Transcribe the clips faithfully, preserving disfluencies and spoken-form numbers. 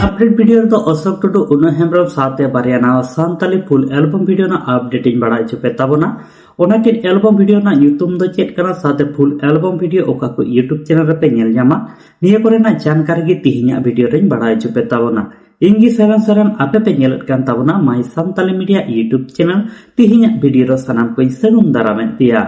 Update video ᱨᱮᱫᱚ ᱚᱥᱳᱠ ᱴᱩᱰᱩ, ᱩᱱᱟᱹ ᱦᱮᱢᱵᱨᱚᱢ ᱥᱟᱶᱛᱮ ᱵᱟᱨᱭᱟ ᱱᱟᱣᱟ ᱥᱟᱱᱛᱟᱞᱤ full album video ᱨᱮᱱᱟᱜ update ᱤᱧ ᱵᱟᱲᱟᱭ ᱦᱚᱪᱚ ᱯᱮ ᱛᱟᱵᱚᱱᱟ᱾ ᱚᱱᱟᱠᱤᱱ album video ᱨᱮᱱᱟᱜ ᱧᱩᱛᱩᱢ ᱫᱚ ᱪᱮᱫ ᱠᱟᱱᱟ, ᱥᱟᱶᱛᱮ full album video ᱚᱠᱟ ᱠᱚ YouTube channel ᱨᱮᱯᱮ ᱧᱮᱞ ᱧᱟᱢᱟ, ᱱᱤᱭᱟᱹ ᱠᱚᱨᱮᱱᱟᱜ ᱡᱟᱱᱠᱟᱨᱤ ᱜᱮ ᱛᱤᱦᱤᱧᱟᱜ video ᱨᱮᱧ ᱵᱟᱲᱟᱭ ᱦᱚᱪᱚ ᱯᱮ ᱛᱟᱵᱚᱱᱟ᱾ ᱤᱧ ᱜᱮ ᱥᱮᱵᱷᱮᱱ ᱥᱚᱨᱮᱱ, ᱟᱯᱮ ᱯᱮ ᱧᱮᱞᱮᱫ ᱠᱟᱱ ᱛᱟᱵᱚᱱᱟ My Santali Media YouTube channel᱾ ᱛᱤᱦᱤᱧᱟᱜ video ᱨᱮ ᱥᱟᱱᱟᱢ ᱠᱚᱧ ᱥᱟᱹᱜᱩᱱ ᱫᱟᱨᱟᱢᱮᱫ ᱯᱮᱭᱟ᱾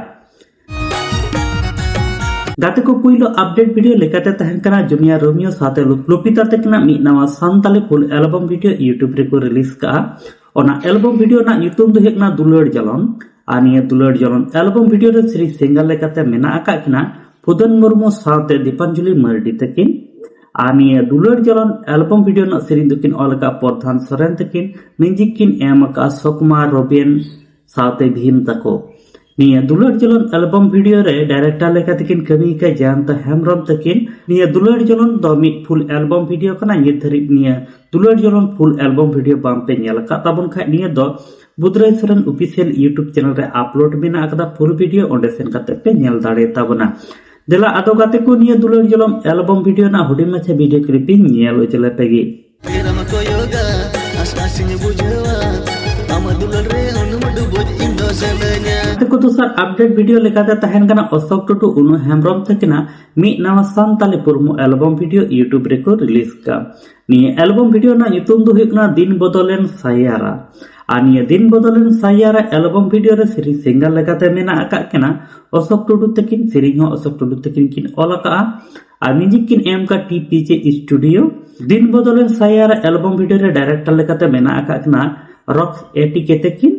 ᱜᱟᱛᱮ ᱠᱚ, ᱯᱩᱭᱞᱩ update video ᱞᱮᱠᱟᱛᱮ ᱛᱟᱦᱮᱱ ᱠᱟᱱᱟ ᱡᱩᱱᱤᱭᱟᱨ ᱨᱳᱢᱤᱭᱳ ᱥᱟᱶᱛᱮ ᱞᱩ-, ᱞᱩᱯᱤᱛᱟ ᱛᱟᱹᱠᱤᱱᱟᱜ ᱢᱤᱫ ᱱᱟᱣᱟ Santali full album video YouTube ᱨᱮᱠᱚ release ᱠᱟᱜᱼᱟ᱾ ᱚᱱᱟ album video ᱨᱮᱱᱟᱜ ᱧᱩᱛᱩᱢ ᱫᱚ ᱦᱩᱭᱩᱜ ᱠᱟᱱᱟ ᱫᱩᱞᱟᱹᱲ ᱡᱟᱞᱚᱱ᱾ ᱟᱨ ᱱᱤᱭᱟᱹ ᱫᱩᱞᱟᱹᱲ ᱡᱟᱞᱚᱱ album video ᱨᱮ series singer ᱞᱮᱠᱟᱛᱮ ᱢᱮᱱᱟᱜ ᱟᱠᱟᱫ ᱠᱤᱱᱟ ᱯᱷᱩᱫᱟᱹᱱ ᱢᱩᱨᱢᱩ ᱥᱟᱶᱛᱮ ᱫᱤᱯᱟᱧᱡᱚᱞᱤ ᱢᱟᱨᱰᱤ ᱛᱟᱹᱠᱤᱱ᱾ ᱟᱨ ᱱᱤᱭᱟᱹ ᱫᱩᱞᱟᱹᱲ ᱡᱟᱞᱚᱱ album video ᱨᱮᱱᱟᱜ ᱥᱮᱨᱮᱧ ᱫᱚᱠᱤᱱ ᱚᱞ ᱟᱠᱟᱫ ᱯᱨᱚᱫᱷᱟᱱ ᱥᱚᱨᱮᱱ ᱛᱟᱹᱠᱤᱱ, music ᱠᱤᱱ ᱮᱢ ᱟᱠᱟᱫ ᱥᱚᱠᱢᱟ ᱨᱚᱵᱤᱱ ᱥᱟᱶᱛᱮ ᱵᱷᱤᱢ ᱛᱟᱠᱚ᱾ ᱱᱤᱭᱟᱹ ᱫᱩᱞᱟᱹᱲ ᱡᱟᱞᱚᱱ album video ᱨᱮ director ᱞᱮᱠᱟᱛᱮᱠᱤᱱ ᱠᱟᱹᱢᱤ ᱟᱠᱟᱫ ᱡᱚᱭᱚᱱᱛᱟ ᱦᱮᱢᱵᱨᱚᱢ ᱛᱟᱹᱠᱤᱱ᱾ ᱱᱤᱭᱟᱹ ᱫᱩᱞᱟᱹᱲ ᱡᱟᱞᱚᱱ ᱫᱚ ᱢᱤᱫ full album video ᱠᱟᱱᱟ᱾ ᱱᱤᱛ ᱫᱷᱟᱹᱨᱤᱡ ᱱᱤᱭᱟᱹ ᱫᱩᱞᱟᱹᱲ ᱡᱟᱞᱚᱱ full album video ᱵᱟᱝ ᱯᱮ ᱧᱮᱞ ᱟᱠᱟᱫ ᱛᱟᱵᱚᱱ ᱠᱷᱟᱡ, ᱱᱤᱭᱟᱹ ᱫᱚ ᱵᱩᱫᱽᱨᱟᱹᱭ ᱥᱚᱨᱮᱱ official YouTube channel ᱨᱮ upload ᱢᱮᱱᱟᱜ ᱟᱠᱟᱫᱟ full video, ᱚᱸᱰᱮ ᱥᱮᱱ ᱠᱟᱛᱮ ᱯᱮ ᱧᱮᱞ ᱫᱟᱲᱮ ᱛᱟᱵᱚᱱᱟ᱾ ᱫᱮᱞᱟ ᱟᱫᱚ ᱜᱟᱛᱮ ᱠᱚ, ᱱᱤᱭᱟᱹ ᱫᱩᱞᱟᱹᱲ ᱡᱟᱞᱚᱱ album video ᱨᱮᱱᱟᱜ ᱦᱩᱰᱤᱧ ᱢᱟᱪᱷᱟ video clip ᱤᱧ ᱧᱮᱞ ᱦᱚᱪᱚ ᱞᱮᱯᱮ ᱜᱮ᱾ ᱯᱷᱮᱨᱟᱢ ᱠᱚᱭᱚᱜᱟ, ᱟᱥ ᱟᱥᱤᱧ ᱵᱩᱡᱷᱟᱹᱣᱟ, ᱟᱢᱟᱜ ᱫᱩᱞᱟᱹᱲ ᱨᱮ ᱦᱩᱱᱩᱢ ᱰᱩᱵᱩᱡ ᱤᱧ ᱫᱚ ᱥᱟᱱᱟᱧᱟ᱾ ᱜᱟᱛᱮ ᱠᱚ, ᱫᱚᱥᱟᱨ update video ᱞᱮᱠᱟᱛᱮ ᱛᱟᱦᱮᱱ ᱠᱟᱱᱟ ᱚᱥᱳᱠ ᱴᱩᱰᱩ, ᱩᱱᱩ ᱦᱮᱢᱵᱨᱚᱢ ᱛᱟᱹᱠᱤᱱᱟᱜ ᱢᱤᱫ ᱱᱟᱣᱟ ᱥᱟᱱᱛᱟᱞᱤ ᱯᱩᱨᱢᱩ album video YouTube ᱨᱮᱠᱚ release ᱠᱟᱜᱼᱟ᱾ ᱱᱤᱭᱟᱹ album video ᱨᱮᱱᱟᱜ ᱧᱩᱛᱩᱢ ᱫᱚ ᱦᱩᱭᱩᱜ ᱠᱟᱱᱟ ᱫᱤᱱ ᱵᱚᱫᱚᱞᱮᱱ ᱥᱟᱭᱟᱨᱟ᱾ ᱟᱨ ᱱᱤᱭᱟᱹ ᱫᱤᱱ ᱵᱚᱫᱚᱞᱮᱱ ᱥᱟᱭᱟᱨᱟ album video ᱨᱮ series singer ᱞᱮᱠᱟᱛᱮ ᱢᱮᱱᱟᱜ ᱟᱠᱟᱫ ᱠᱤᱱᱟ ᱚᱥᱳᱠ ᱴᱩᱰᱩ ᱛᱟᱹᱠᱤᱱ, ᱥᱮᱨᱮᱧ ᱦᱚᱸ ᱚᱥᱳᱠ ᱴᱩᱰᱩ ᱛᱟᱹᱠᱤᱱ ᱠᱤᱱ ᱚᱞ ᱟᱠᱟᱫᱼᱟ᱾ ᱟᱨ music ᱠᱤᱱ ᱮᱢ ᱟᱠᱟᱫ ᱴᱤ ᱯᱤ ᱡᱮ Studio᱾ ᱫᱤᱱ ᱵᱚᱫᱚᱞᱮᱱ ᱥᱟᱭᱟᱨᱟ album video ᱨᱮ director ᱞᱮᱠᱟᱛᱮ ᱢᱮᱱᱟᱜ ᱟᱠᱟᱫ ᱠᱤᱱᱟ ᱨᱚᱠᱥ ᱮᱴᱤᱠᱮ ᱛᱟᱹᱠᱤᱱ᱾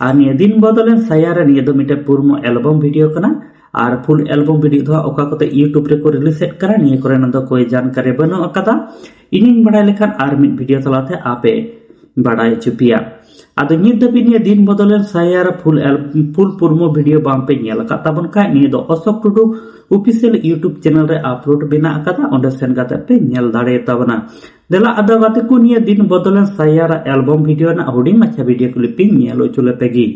ᱟᱨ ᱱᱤᱭᱟᱹ ᱫᱤᱱ ᱵᱚᱫᱚᱞᱮᱱ ᱥᱟᱭᱟᱨᱟ, ᱱᱤᱭᱟᱹ ᱫᱚ ᱢᱤᱫᱴᱮᱱ ᱯᱩᱨᱢᱩ album video ᱠᱟᱱᱟ᱾ ᱟᱨ full album video ᱫᱚ ᱦᱟᱸᱜ ᱚᱠᱟ ᱠᱚᱛᱮ YouTube ᱨᱮᱠᱚ release ᱮᱫ ᱠᱟᱱᱟ, ᱱᱤᱭᱟᱹ ᱠᱚᱨᱮᱱᱟᱜ ᱫᱚ ᱠᱳᱭ ᱡᱟᱱᱠᱟᱨᱤ ᱵᱟᱹᱱᱩᱜ ᱟᱠᱟᱫᱟ᱾ ᱤᱧᱤᱧ ᱵᱟᱲᱟᱭ ᱞᱮᱠᱷᱟᱱ ᱟᱨ ᱢᱤᱫ video ᱛᱟᱞᱟᱛᱮ ᱟᱯᱮ ᱵᱟᱲᱟᱭ ᱦᱚᱪᱚ ᱯᱮᱭᱟ᱾ ᱟᱫᱚ ᱱᱤᱛ ᱫᱷᱟᱹᱵᱤᱡ ᱱᱤᱭᱟᱹ ᱫᱤᱱ ᱵᱚᱫᱚᱞᱮᱱ ᱥᱟᱭᱟᱨᱟ full al-, full ᱯᱩᱨᱢᱩ video ᱵᱟᱝ ᱯᱮ ᱧᱮᱞ ᱟᱠᱟᱫ ᱛᱟᱵᱚᱱ ᱠᱷᱟᱡ, ᱱᱤᱭᱟᱹ ᱫᱚ ᱚᱥᱳᱠ ᱴᱩᱰᱩ official YouTube channel ᱨᱮ upload ᱢᱮᱱᱟᱜ ᱟᱠᱟᱫᱟ, ᱚᱸᱰᱮ ᱥᱮᱱ ᱠᱟᱛᱮ ᱯᱮ ᱧᱮᱞ ᱫᱟᱲᱮ ᱛᱟᱵᱚᱱᱟ᱾ ᱫᱮᱞᱟ ᱟᱫᱚ ᱜᱟᱛᱮ ᱠᱚ, ᱱᱤᱭᱟᱹ ᱫᱤᱱ ᱵᱚᱫᱚᱞᱮᱱ ᱥᱟᱭᱟᱨᱟ album video ᱨᱮᱱᱟᱜ ᱦᱩᱰᱤᱧ ᱢᱟᱪᱷᱟ video clip ᱤᱧ ᱧᱮᱞ ᱦᱚᱪᱚ ᱞᱮᱯᱮ ᱜᱮ᱾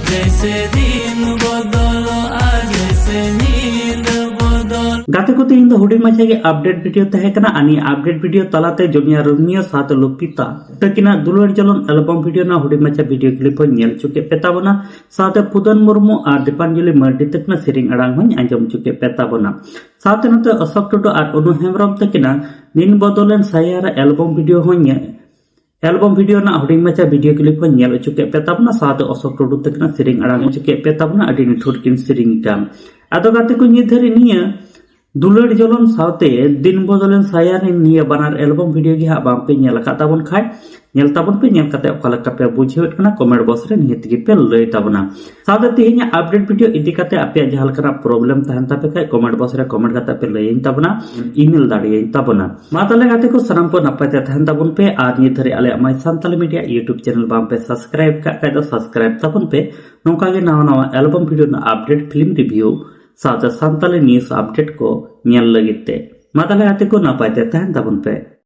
ᱡᱮᱭᱥᱮ ᱫᱤᱱ ᱵᱚᱫᱚᱞᱚᱜᱼᱟ, ᱡᱮᱭᱥᱮ ᱧᱤᱫᱟᱹ ᱵᱚᱫᱚᱞ᱾ ᱜᱟᱛᱮ ᱠᱚ, ᱛᱮᱦᱮᱧ ᱫᱚ ᱦᱩᱰᱤᱧ ᱢᱟᱪᱷᱟ ᱜᱮ update video ᱛᱟᱦᱮᱸ ᱠᱟᱱᱟ᱾ ᱟᱨ ᱱᱤᱭᱟᱹ update video ᱛᱟᱞᱟᱛᱮ ᱡᱚᱱᱤᱭᱟ ᱨᱳᱢᱤᱭᱳ ᱥᱟᱶᱛᱮ ᱞᱚᱯᱤᱛᱟ ᱛᱟᱹᱠᱤᱱᱟᱜ ᱫᱩᱞᱟᱹᱲ ᱡᱚᱞᱚᱱ album video ᱨᱮᱱᱟᱜ ᱦᱩᱰᱤᱧ ᱢᱟᱪᱷᱟ video clip ᱦᱚᱸᱧ ᱧᱮᱞ ᱦᱚᱪᱚ ᱠᱮᱫ ᱯᱮ ᱛᱟᱵᱚᱱᱟ᱾ ᱥᱟᱶᱛᱮ ᱯᱩᱫᱟᱱ ᱢᱩᱨᱢᱩ ᱟᱨ ᱫᱤᱯᱟᱧᱡᱚᱞᱤ ᱢᱟᱨᱰᱤ ᱛᱟᱹᱠᱤᱱᱟᱜ ᱥᱮᱨᱮᱧ ᱟᱲᱟᱝ ᱦᱚᱸᱧ ᱟᱸᱡᱚᱢ ᱦᱚᱪᱚ ᱠᱮᱫ ᱯᱮ ᱛᱟᱵᱚᱱᱟ᱾ ᱥᱟᱶᱛᱮ ᱱᱚᱛᱮ ᱚᱥᱳᱠ ᱴᱩᱰᱩ ᱟᱨ ᱚᱱᱩ ᱦᱮᱢᱵᱨᱚᱢ ᱛᱟᱹᱠᱤᱱᱟᱜ ᱫᱤᱱ ᱵᱚᱫᱚᱞᱮᱱ ᱥᱟᱭᱟᱨ album video ᱦᱚᱸᱧ ᱧᱮ-, album video ᱨᱮᱱᱟᱜ ᱦᱩᱰᱤᱧ ᱢᱟᱪᱷᱟ video clip ᱦᱚᱸᱧ ᱧᱮᱞ ᱦᱚᱪᱚ ᱠᱮᱫ ᱯᱮ ᱛᱟᱵᱚᱱᱟ᱾ ᱥᱟᱶᱛᱮ ᱚᱥᱳᱠ ᱴᱩᱰᱩ ᱛᱟᱹᱠᱤᱱᱟᱜ ᱥᱮᱨᱮᱧ ᱟᱲᱟᱝ ᱦᱚᱪᱚ ᱠᱮᱫ ᱯᱮ ᱛᱟᱵᱚᱱᱟ᱾ ᱟᱹᱰᱤ ᱱᱤᱴᱷᱩᱨ ᱠᱤᱱ ᱥᱮᱨᱮᱧ ᱠᱟᱱ᱾ ᱟᱫᱚ ᱜᱟᱛᱮ ᱠᱚ, ᱱᱤᱛ ᱫᱷᱟᱹᱨᱤᱡ ᱱᱤᱭᱟᱹ ᱫᱩᱞᱟᱹᱲ ᱡᱚᱞᱚᱱ ᱥᱟᱶᱛᱮ ᱫᱤᱱ ᱵᱚᱫᱚᱞᱮᱱ ᱥᱟᱭᱟᱨ ᱱᱤᱭᱟᱹ ᱵᱟᱱᱟᱨ album video ᱜᱮ ᱦᱟᱸᱜ ᱵᱟᱝ ᱯᱮ ᱧᱮᱞ ᱟᱠᱟᱫ ᱛᱟᱵᱚᱱ ᱠᱷᱟᱡ, ᱧᱮᱞ ᱛᱟᱵᱚᱱ ᱯᱮ᱾ ᱧᱮᱞ ᱠᱟᱛᱮ ᱚᱠᱟ ᱞᱮᱠᱟ ᱯᱮ ᱵᱩᱡᱷᱟᱹᱣᱮᱫ ᱠᱟᱱᱟ, comment box ᱨᱮ ᱱᱤᱦᱟᱹᱛ ᱜᱮ ᱯᱮ ᱞᱟᱹᱭ ᱛᱟᱵᱚᱱᱟ᱾ ᱥᱟᱶᱛᱮ ᱛᱮᱦᱮᱧᱟᱜ update video ᱤᱫᱤ ᱠᱟᱛᱮ ᱟᱯᱮᱭᱟᱜ ᱡᱟᱦᱟᱸ ᱞᱮᱠᱟᱱᱟᱜ problem ᱛᱟᱦᱮᱱ ᱛᱟᱯᱮ ᱠᱷᱟᱡ, comment box ᱨᱮ comment ᱠᱟᱛᱮ ᱯᱮ ᱞᱟᱹᱭᱟᱹᱧ ᱛᱟᱵᱚᱱᱟ, email ᱫᱟᱲᱮᱭᱟᱹᱧ ᱛᱟᱵᱚᱱᱟ᱾ ᱢᱟ ᱛᱟᱦᱞᱮ ᱜᱟᱛᱮ ᱠᱚ, ᱥᱟᱱᱟᱢ ᱠᱚ ᱱᱟᱯᱟᱭ ᱛᱮ ᱛᱟᱦᱮᱱ ᱛᱟᱵᱚᱱ ᱯᱮ᱾ ᱟᱨ ᱱᱤᱭᱟᱹ ᱫᱷᱟᱹᱨᱤᱡ ᱟᱞᱮᱭᱟᱜ My Santali Media YouTube channel ᱵᱟᱝ ᱯᱮ subscribe ᱠᱟᱜ ᱠᱷᱟᱡ ᱫᱚ subscribe ᱛᱟᱵᱚᱱ ᱯᱮ᱾ ᱱᱚᱝᱠᱟ ᱜᱮ ᱱᱟᱣᱟ ᱱᱟᱣᱟ album video ᱨᱮᱱᱟᱜ update, film review ᱥᱟᱶᱛᱮ ᱥᱟᱱᱛᱟᱞᱤ news update ᱠᱚ ᱧᱮᱞ ᱞᱟᱹᱜᱤᱫ ᱛᱮ᱾ ᱢᱟ ᱛᱟᱦᱞᱮ ᱜᱟᱛᱮ ᱠᱚ, ᱱᱟᱯᱟᱭ ᱛᱮ ᱛᱟᱦᱮᱱ ᱛᱟᱵᱚᱱ ᱯᱮ᱾